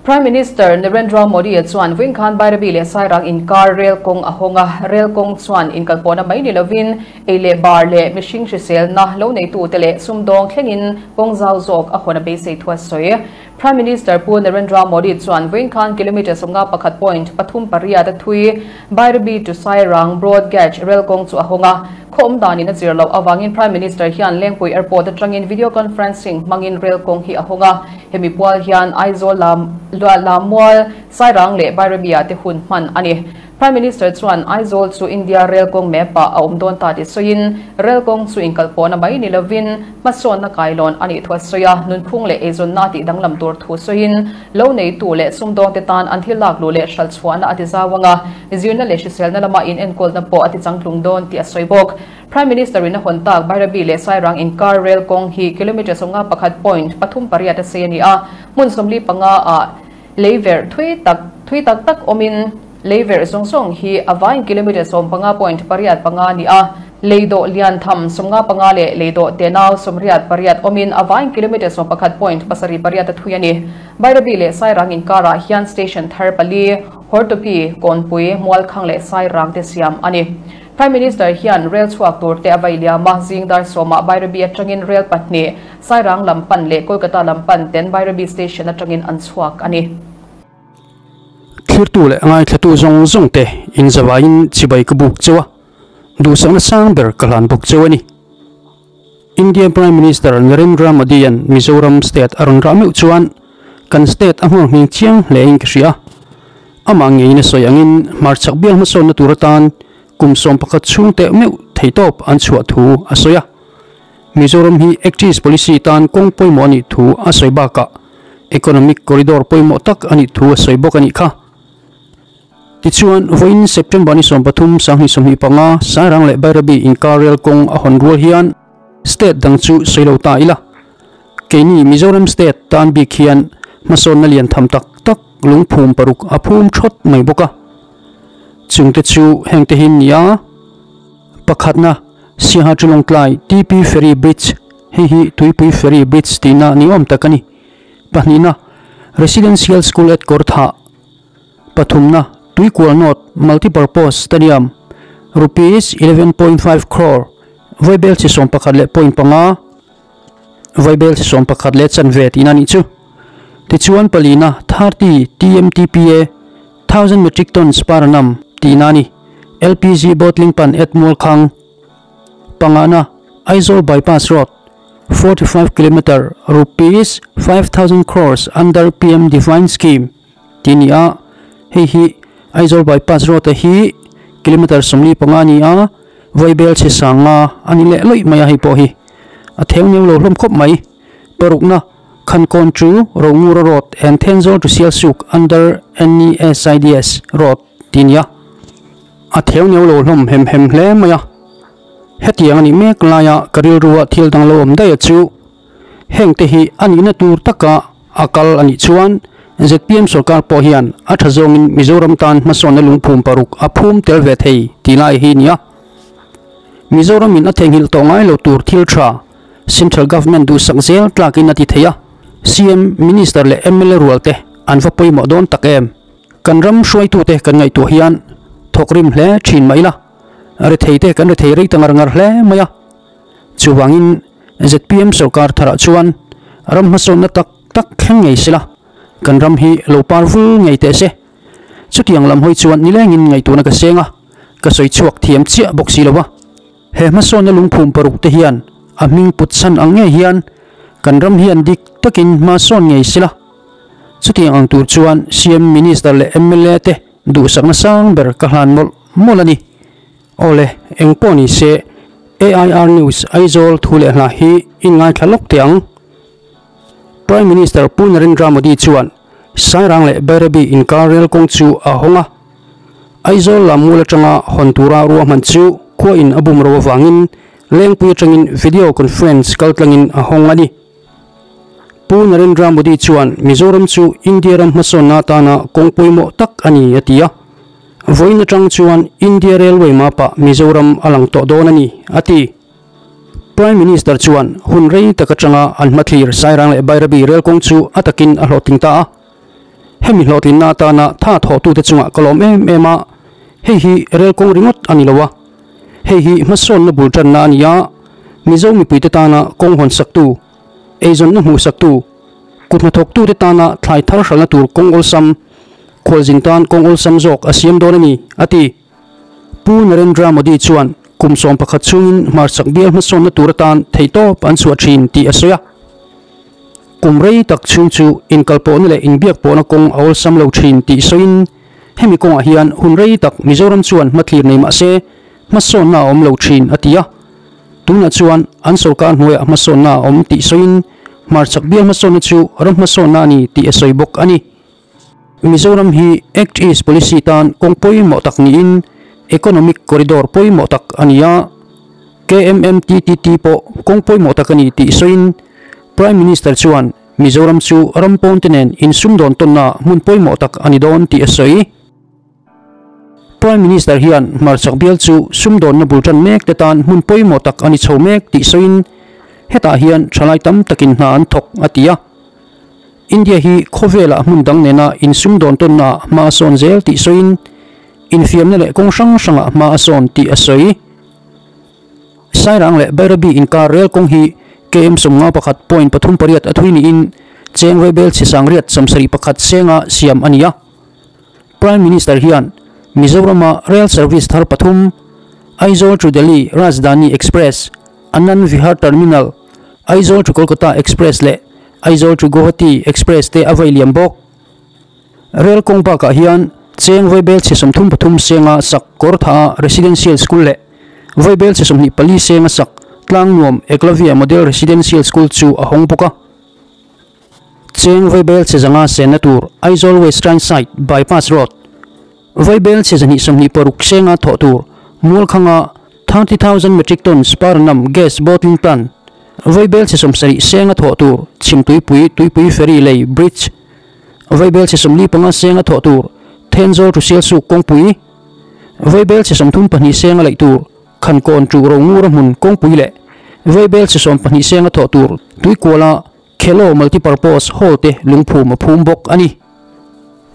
Prime Minister Narendra Modi chuan vawiin khan Bairabi leh Sairang inkar rel kawng a hawng a, rel kawng chuan inkalpawhna mai ni lovin ei leh bar leh mihring hriselna lo neitute leh sumdawng thlengin kawng zau zawk a hawn a beisei thu a sawi. Prime Minister Pu Narendra Modi chuan vawiin khan kilometre 51.38 a thui Bairabi to Sairang Broad Gauge rel kawng chu a hawng a, khaw awm danin a zir loh avangin Prime Minister hian Lengpui Airport atangin video conferencing hmangin rel kawng hi a hawng a. Hemi pual hian Aizawl Lammual, Sairang leh Bairabi-ah te hun hman a ni. Prime Minister chuan Aizawl chu India rel kawng map-ah a awm dawn ta tih sawiin, rel kawng chu inkalpawhna mai ni lovin hmasawnna kailawn a nih thu a sawi a, nunphung leh eizawnna tih danglam tur thu sawiin lo neitu leh sumdawngte tan an thil lak luh leh hralh chhuahna a ti zau ang a, zirna leh hriselna lama inenkawlna pawh a ti changtlung dawn tih a sawi bawk. Prime Minister in a hawn tak Bairabi leh Sairang inkar rel kawng hi kilometre 51.38 a sei a ni a, hmun 45 ah lei verh thui tak thui tak tak awmin lei verh zawng zawng hi a vaiin kilometre 15.85 a ni a, lei dawh lian tham 55 leh lei dawh tenau 88 awmin a vaiin kilometre 11.78 a thui a ni. Bairabi leh Sairang inkarah hian station thar pali, Hortoki, Kawnpui, Mualkhang leh Sairang te siam a ni. Prime Minister hian rel chhuak tur te a vai liam a, zing dar sawmah Bairabi atangin rel pahnih, Sairang lam pan leh Kolkata lam pan ten Bairabi station atangin an chhuak a ni. Thlirtu leh ngaithlatu zawng zawng te inzavaiin chibai ka buk cheu a, duhsakna sang ber ka hlan bawk cheu a ni. India Prime Minister Narendra Modi-a'n Mizoram state a rawn rah meuh chuan kan state a nghawr nghing chiang hle in ka hria. Amah ngeiin a sawi angin hmarchhak bial hmasawnna tur atan kum 11 chhung teh meuh theihtawp an chhuah thu a sawi a. Mizoram hi Act East Policy tan kawng pawimawh a nih thu a sawi bakah Economic Corridor pawimawh tak a nih thu a sawi bawk a nih kha. Tichuan, vawiin September ni 13, 2025, Sairang leh Bairabi inkar rel kawng a hawn rual hian state dang chu sawi lo ta ila. Keini Mizoram state tan bik hian hmasawnna lian tham tak tak lungphum paruk a phum thawt mai bawk a. Chungte chu hengte hi an ni a, pakhatna, Siaha Chulawngtlai TP Ferry Bridge, hei hi Tuipui Ferry Bridge tihna ni awm tak a ni. Pahnihna, Residential School at Kawrthah. Pathumna, Tuikual North Multipurpose Stadium, Rupees 11.5 crore, Vaibel chi 11 leh point panga, Vaibel chi 11 leh chanve tihna a nih chu. Tichuan palina, 30 TMTPA, thousand metric tons per annum, tihna a ni. LPG bottling plant at Mualkhang. Pangana, Aizawl Bypass Road, 45 kilometre, Rupees 5,000 crores under PM Divine Scheme. Tih a ni a, hei hi Aizawl bypass road te hi kilometre 45 a ni a, Vaibel chhe sanga a ni leh lawih mai a hei pawh hi a theu neu lo hlawm khawp mai. Parukna, Khankawn to Rongura road and Thenzawl to Sialsuk under NESIDS road tih a ni a, a theu neu lo hlawm hem hem hle mai a. Hetiang a nih mek laia ka rilrua thil dang lo awm daih a chu. Heng te hi a nihna tur taka a kal a nih chuan zpm sorkar pawh hian a tha zawngin Mizoram tan hmasawnna lungphum paruk a phum tel ve thei tih lai hi nia. Mizoramin a theihnghilh tawh ngai lo tur thil tha Central Government duhsak zel tlakin a ti thei a, CM, Minister leh mla rual te an va pawimawh dawn tak em? Kan ram hruaitute kan ngaihtuah hian thawkrim hle thin mah ila, rethei te kan rethei rei ta ngar ngar hle mai a. Chuvangin zpm sorkar tharah chuan ram hmasawnna tak tak thleng ngei sela, kan ram hi lo par vul ngei teh se. Chutiang lam hawi chuan nilengin ngaihtuahna ka seng a, ka sawi chhuak thiam chiah bawk si lo va. He hmasawnna lungphum paruk te hian a hming put chhan ang ngei hian kan ram hian dik takin hmasawn ngei sela. Chutiang ang tur chuan CM, Minister leh mla te duhsakna sang ber ka hlan mawlh mawlh a ni. Awle, eng pawh ni se, AIR News Aizawl thu leh hla hi in ngaithla lawk teh ang. Prime Minister Pu Narendra Modi chuan Sairang leh Bairabi inkar rel kawng chu a hawng a. Aizawl lam mul atanga hawn tura ruahman chu khua in a bum ro avangin Lengpui atangin video conference kaltlangin a hawng a ni. Pu Narendra Modi chuan Mizoram chu India ram hmasawnna atana kawng pawimawh tak a ni a ti a. Vawiin atang chuan India Railway map-ah Mizoram a lang tawh dawn a ni, a ti. Prime Minister chuan hun rei tak atanga an hmathlir Sairang leh Bairabi rel kawng chu a takin a hlawhtling ta a. Hemi hlawhtlinna atana tha thawhtute chungah ka lawm em em a, hei hi rel kawng ringawt a ni lo a, hei hi hmasawnna bul tanna a ni a, Mizo mipuite tana kawng hawn saktu, eizawnna hmuh saktu, kut hnathawktute tana thlai thar hralhna tur kawng awlsam, khualzin tan kawng awlsam zawk a siam dawn a ni, a ti. Pu Narendra Modi chuan kum 11 chhungin hmarchhak bial hmasawnna tur atan theihtawp an chhuah thin tih a sawi a. Kum rei tak chhung chu inkalpawhna leh inbiakpawhna kawng a awlsam lo thin tih sawiin hemi kawngah hian hun rei tak Mizoram chuan hmathlir nei mah se hmasawnna a awm lo thin a ti a. Tunah chuan an sorkar hnuaiah hmasawnna a awm tih sawiin hmarchhak bial hmasawnna chu ram hmasawnna a ni tih a sawi bawk a ni. Mizoram hi Act East Policy tan kawng pawimawh tak niin Economic Corridor pawimawh tak a ni a, KMMTTT pawh kawng pawimawh tak a ni tih sawiin Prime Minister chuan Mizoram chu ram pawnte nen insumdawn tawnna hmun pawimawh tak a ni dawn tih a sawi. Prime Minister hian hmarchhak bial chu sumdawnna bul tan mek te tan hmun pawimawh tak a ni chho mek tih sawiin hetah hian thalai tam takin hna an thawk a ti a. India hi khawvelah hmun dang nena insumdawn tawnnaah hma a sawn zel tih sawiin, infiamna leh kawng hrang hrangah hma a sawn tih a sawi. Sairang leh Bairabi inkar rel kawng hi KM 51.38 a thui niin cheng vaibel chhe 871 senga siam a ni a. Prime Minister hian Mizorama rail service thar pathum, Aizawl to Delhi Rajdhani Express, Anand Vihar Terminal, Aizawl to Kolkata Express leh Aizawl to Guwahati Express te a vawi liam bawk. Rail kawng bakah hian cheng vaibel chhe 33 senga sak Kawrtha Residential School leh vaibel chhe 24 senga sak Tlangnuam Eklavya Model Residential School chu a hawng bawk a. Cheng vaibel chhe 500 senna tur Aizawl Western Side Bypass Road, vaibel chhe 226 senga thawh tur Mualkhanga 30,000 metric tons per annum gas bottling plant, vaibel chhe 70 senga thawh tur Chhimtuipui Tuipui Ferry lei bridge, vaibel chhe 45 senga thawh tur Thenzawl to Sialsuk kawngpui, vaibel chhe 32 senga laih tur Khankawn to Rongura hmun kawngpui leh vaibel chhe 12 senga thawh tur Tuikuala Khelo Multipurpose Hall te lungphum a phum bawk a ni.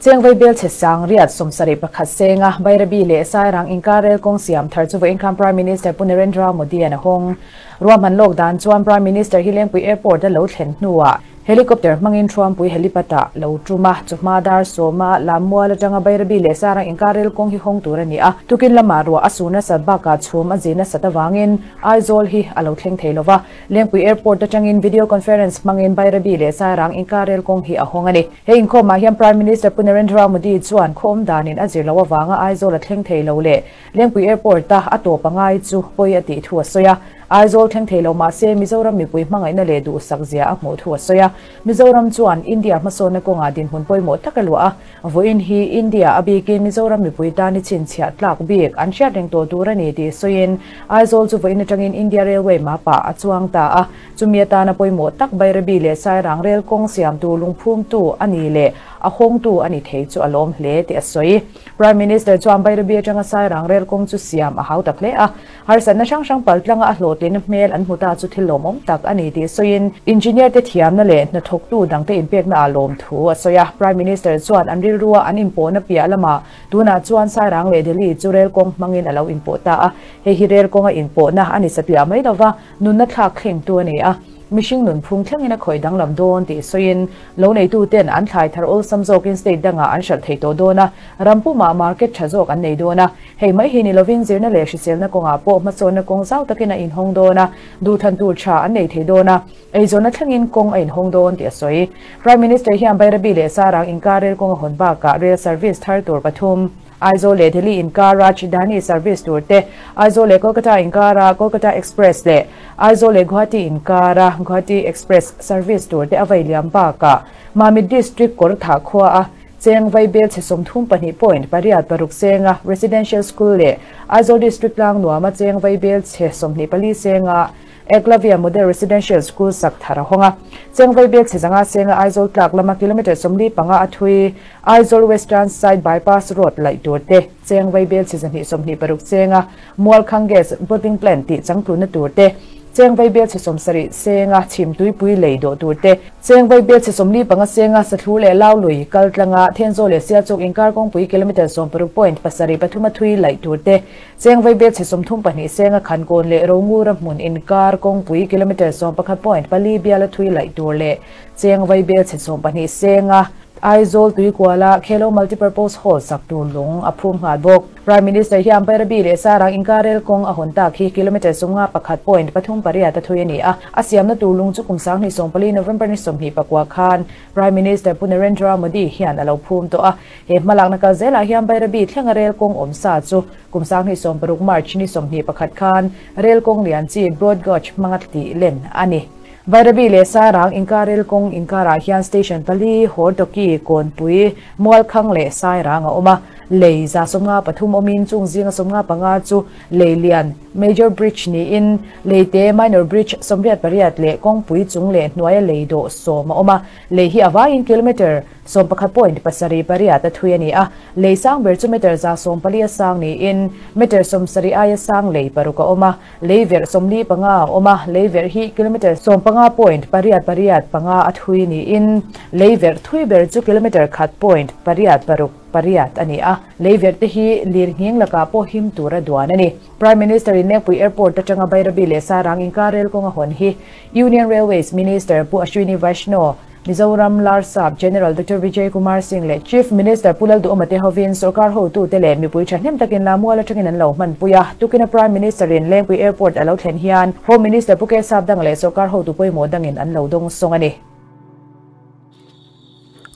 Cheng vaibel chhe 871 senga Bairabi leh Sairang inkar rel kawng siam thar chu vawiin khan Prime Minister Pu Narendra Modi an a hawng. Ruahman lawk dan chuan Prime Minister hi Lengpui Airport a lo thlen hnuah helicopter hmangin Thuampui helipad ah lo tum a, chawhma dar 10 a Lammual atanga Bairabi leh Sairang inkar rel kawng hi hawng tur a ni a. Tukin lamah ruah a sur nasat bakah chhum a zir nasat avangin Aizawl hi a lo thleng thei lova. Lengpui Airport atangin video conference hmangin Bairabi leh Sairang inkar rel kawng hi a hawng a ni. He inkhawmah hian Prime Minister Pu Narendra Modi chuan khawm danin a zir loh avanga Aizawl a thleng thei lo leh Lengpui Airport a a tawp a ngai chu pawi a tih thu a sawi a. Aizawl thleng thei lo mah se Mizoram mipui hmangaihna leh duhsak zia a hmuh thu a sawi a. Mizoram chuan India hmasawnna kawngah dinhmun pawimawh tak a luah a. Vawiin hi India a bikin Mizoram mipui tan i chhinchhiah tlak bik an hriat reng tawh tur a ni tih sawiin Aizawl chu vawiin atangin India Railway map ah a chuang ta a. Chumi atana pawimawh tak Bairabi leh Sairang rel kawng siamtu lungphumtu a ni leh a hawngtu a ni thei chu a lawm hle tih a sawi. Prime Minister chuan Bairabi atanga Sairang rel kawng chu siam a hau tak hle a, harsatna hrang hrang paltlanga a hlawhtlin hmel an hmu ta chu thil lawmawm tak a ni tih sawiin Engineer te thiamna leh hnathawktu dangte inpekna ah lawm thu a sawi a. Prime Minister chuan an rilrua an inpawhna piah lamah tunah chuan Sairang leh Delhi chu rel kawng hmangin a lo inpawh ta a, hei hi rel kawnga inpawhna a ni satliah mai lova, nunna thlak thlengtu a ni a, mihring nunphung thlengin a khawih danglam dawn tih sawiin lo neituten an thlai thar awlsam zawkin state dangah an hralh thei tawh dawn a, ram pumah market tha zawk an nei dawn a, hei mai hi ni lovin zirna leh hriselna kawngah pawh hmasawnna kawng zau takin a inhawng dawn a, duhthlan tur tha an nei thei dawn a, eizawnna thlengin kawng a inhawng dawn tih a sawi. Prime Minister hian Bairabi leh Sarang inkar rel kawng a hawn bakah rail service thar tur pathum, Aizawl leh Delhi inkar Rajdhani service tur te, Aizawl leh Kolkata inkara Kolkata Express leh Aizawl leh Guwahati inkara Guwahati Express service tur te a vei liam bakah Mamit District Kawrthah khua a cheng vaibel chhe 32.86 senga Residential School leh Aizawl District Tlangnuam a cheng vaibel chhe 24 senga Eklavya Model Residential School sak thar a hawng a, cheng vaibel chhe 500 senga Aizawl tlak lama kilometre 45 a thui Aizawl Western Side Bypass Road laih tur te, cheng vaibel chhe 126 senga Mualkhang Gas Bottling Plant tih changtlunna tur te, Cheng vaibelchhe 70 senga chhim tuipui lei dawh tur te, cheng vaibelchhe 45 senga sathlu leh lau lui kal tlanga Thenzawl leh Sialchawk inkar kawngpui kilometre 16.7 3 a thui laih tur te, cheng vaibelchhe 34 senga Khankawn leh Rongura hmun inkar kawngpui kilometre 11.4 bial a thui laih tur leh cheng vaibelchhe 12 senga Aizawl Tuikuala Khelo Multipurpose Hall sak tur lung a phum nghal bawk. Prime Minister hian Bairabi leh Sarang inkar rel kawng a hawn tak hi kilometre 51.3 8 a thui a ni a. A siamna tur lung chu kum 2014 November ni 24 khan Prime Minister Pu Narendra Modi hian a lo phum tawh a. He hmalakna kal zelah hian Bairabi thlenga rel kawng awm sa chu kum 2016 March ni 21 khan rel kawng lian chi broad gauge hmanga tih len a ni. Bairabi leh Sairang inkar rel kawng inkarah hian station pali, Hortoki, Kawnpui, Mualkhang leh Sairang a awm a. Lei 153 awmin chung zinga 55 chu lei lian, major bridge niin lei te, minor bridge, 88 leh kawngpui chung leh hnuaia lei dawh 10 a awm a. Lei hi a vaiin kilometre 11.78 a thui a ni a. Lei sang ber chu metre 140 a sang niin metre 70 aia sang lei 6 a awm a. Lei verh 45 a awm a, lei verh hi kilometre 15.885 a thui niin lei verh thui ber chu kilometre 1.868 a ni a. Lei verh te hi lir nghing lakah pawh him tur a duan a ni. Prime Minister in Lengpui Airport atanga Bairabi leh Sairang inkar rel kawng a hawn hi Union Railways Minister Pu Ashwini Vaishnaw, Mizoram Larsap General Dr. Vijay Kumar Singh leh Chief Minister Pu Lalduhoma te hovin sorkar hotu te leh mipui thahnem takin Lamual atangin an lo hman pui a. Tukina Prime Minister in Lengpui Airport a lo thlen hian Home Minister Pu K Sapdanga leh sorkar hotu pawimawh dangin an lo dawng sawng a ni.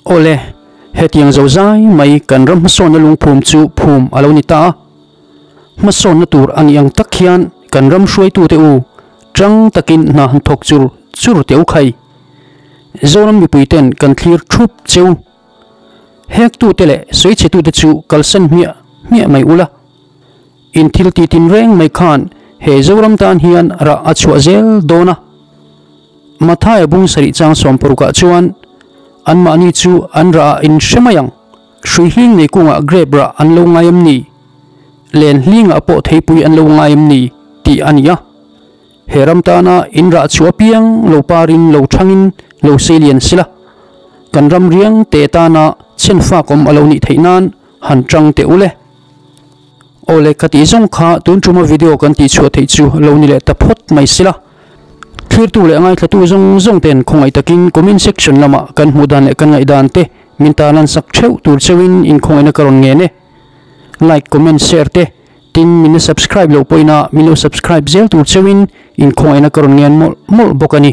Awle, hetiang zo zai mai kan ram hmasawnna lungphum chu phum a lo ni ta a. Hmasawnna tur a nih ang tak hian kan ram hruaitute u tang takin hna han thawk chur chur teh u khai. Zoram mipuiten kan thlir thup cheu. Hektute leh sawichhetute chu kalsan hmiah hmiah mai ula. In thil ti tin reng mai khan he Zoram tan hian rah a chhuah zel dawn a. Mathaia bung sarih chang 60ah chuan anmahni chu an rah ah in hre mai ang. Hrui hling nei kungah grape rah an lo ngai em ni? Len hlingah pawh theipui an lo ngai em ni? tih a ni a. He ram tana in rah chhuah apiang lo parin lo thangin lo seilian sila. Kan ram riang te tana chen fak awm a lo nih theih nan han tang teh ule. Awle ka tih zawng kha tun tuma video kan tih chhuah theih chu lo ni leh ta phawt mai sila. Thlir tu leh ngaithla tu zawng zawng ten khawngaih takin comment section lamah kan hmuh dan leh kan ngaih dan te min talan sak theuh tur cheuhin in khawngaihna ka rawn ngen e. Like, comment, share te tin min la subscribe lo pawhin a min lo subscribe zel tur cheuhin in khawngaihna ka rawn ngen mawlh mawlh bawk a ni.